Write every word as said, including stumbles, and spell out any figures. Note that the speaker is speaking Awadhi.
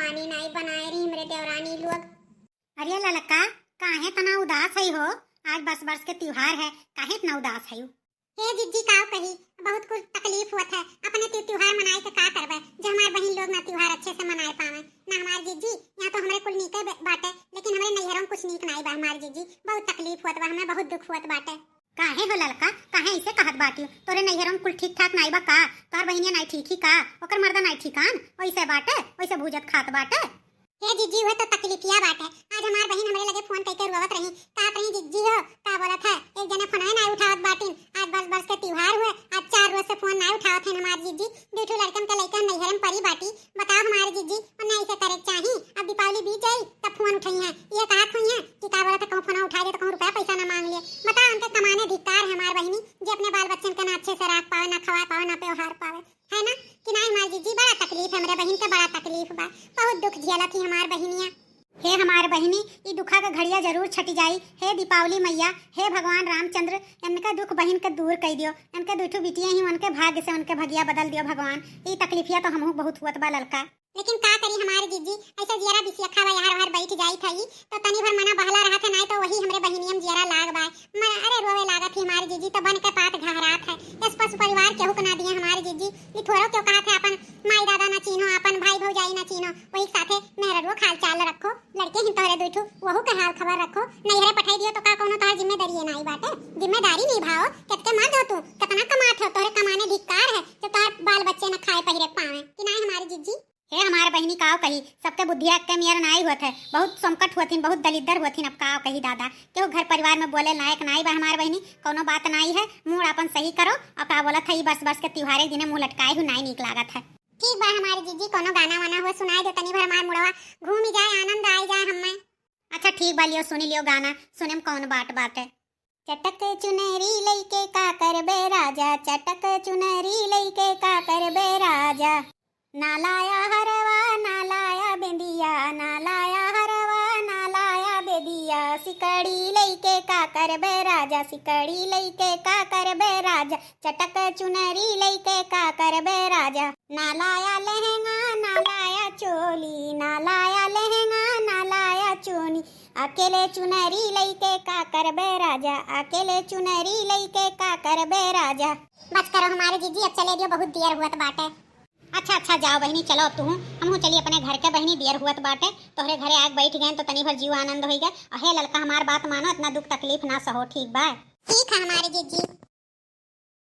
पानी नाई बनाए रही हमरे देवरानी लोग। अरे ललका, काहे तना उदास है हो? आज बरस बरस के त्योहार है, काहे इतना उदास है? हे जिज्जी, काव कही, बहुत कुछ तकलीफ होत है। अपने त्यौ-, त्योहार मनाए के का करबे, जे हमार बहिन लोग ना त्योहार अच्छे से मनाए पावे ना। हमार जिज्जी, यहाँ तो हमरे कुल नीके बे-, बाटे, लेकिन हमरे नैहरों में कुछ नीक नाई बा हमार जिज्जी। बहुत तकलीफ होत बा, हमें बहुत दुख होत बाटे। काहे हो ललका, काहे ऐसे कहत बाटियो? तोरे नैहरों में कुल ठीक ठाक नाई बा का? तोहर बहिनिया नाई ठीक ही का? ओकर मर्दा नाई ठीकान? वैसे बाटे, वैसे भूजत खात बाटे। हे जिज्जी, उहे तो तकलीफिया बाटे। आज हमार बहिन हमरे लगे फोन कइके रोवत रही, कहत रही, "जिज्जी हो, का बोलत है, एक जने फोनवे नाई उठावत बाटिन। आज बरस बरस के त्योहार हुए, आज चार रोज से फोन नाई उठावत है हमार जिज्जी। दुइ ठो लड़कन के लइके हम नैहरे में परी बाटी। बताओ हमार जिज्जी, उन्हें ऐसे करे के चाही? अब दीपावली बीत जाई, तब फोन उठइहैं। ये कहत हुइहैं कि का बोलत है, कहूँ फोन उठाए दे तो कहूँ रुपया पैसा ना मांग लिए। बताओ, उनके कमाने धिक्कार है हमार बहिनी, जे अपने बाल बच्चन के ना अच्छे से राख पावे, ना खवाए पावे, ना त्योहार पावे।" है ना कि नाई हमार जिज्जी? बड़ा तकलीफ है हमरे बहिन के, बड़ा तकलीफ बा, बहुत दुख झेलत ही हमार बहिनिया। हे हमार बहिनी, ई दुखा के घड़िया जरूर छटि जाई। हे दीपावली मैया, हे भगवान रामचंद्र, इनका दुख बहिन के दूर कइ दियो। इनके दुइ ठो बिटिया ही, उनके भाग्य से उनके भगिया बदल दियो भगवान। ई तकलीफिया तो हमहू बहुत हुअत बा ललका। लेकिन का करी हमार जिज्जी, ऐसा जियरा बिसियखा बा, यहाँ हर बैठ जाई था ई, तो तनी भर मना बहला रहा था, नाई तो वही हमरे बहिनिया में जियरा लाग बा। म-, अरे रोवे लागत ही हमार जिज्जी, तो बन के पात घहरात है। यस पशु परिवार केहू के ना दिए हमार जिज्जी। ई थोरो क्यों कहत है अपन माई दादा ना चीन्हो, अपन भाई भौजाई ना चीन्हो, वही के साथे मेहररुओ खाल चाल रखो, लड़के ही तोहरे दुइ ठो, वहू के हाल खबर रखो। नैहरे पठाई दियो तो का कौनो तोहर जिम्मेदारी नाई बाटे? जिम्मेदारी निभाओ, केतके मर्द हो तू, केतना कमात हो, तोहरे कमाने धिक्कार है, जब तोहर बाल बच्चे न खाए पहिरे पावे कि नाई हमार जिज्जी। हे हमार बहिनी, काव कही, सबके बुद्धिया एक्के मियर नाई होत है। बहुत संकट होथिन, बहुत दलिद्दर होथिन। अब काव कही दादा, केहू घर परिवार में बोले लायक नाई बा हमार बहिनी, कौनो बात नाई है। मूड आपन सही करो। और का बोलत है, ई बरस बरस के त्योहारे के दिने मुँह लटकाए हू नाई नीक लागत है। ठीक बा हमार जिज्जी, कौनो गाना वाना हो सुनाए दो, तनी भर हमार मुड़वा घूमी जाए, आनंद आई जाए हमें। अच्छा ठीक बा, लियो सुनी लियो गाना, सुने में कौन बाट बाटे। चटक चुनरी लइके का करबे राजा, चटक चुनरी लइके का करबे राजा। ना लाया हरवा, ना लाया बेंदिया, ना लाया हरवा, ना लाया बेंदिया। सिकड़ी लइके का करबे राजा, सिकड़ी लइके का करबे राजा। चटक चुनरी लइके का करबे राजा। ना लाया लहंगा, ना लाया चोली, ना लाया लहंगा, ना लाया चोली। अकेले चुनरी लइके का करबे राजा, अकेले चुनरी लइके का करबे राजा। बस करो हमारे जिज्जी, अब चले दियो, बहुत देर हुअत बाटे। अच्छा, अच्छा, जाओ बहिनी, चलो अब तुहू, हमहू चली अपने घर के बहिनी, देर हुअत बाटे। तोहरे घरे आके बैठ गए तो तनी भर जीव आनंद होई गए। अहे ललका, हमार बात मानो, इतना दुख तकलीफ ना सहो, ठीक बा? ठीक है हमारे जिज्जी।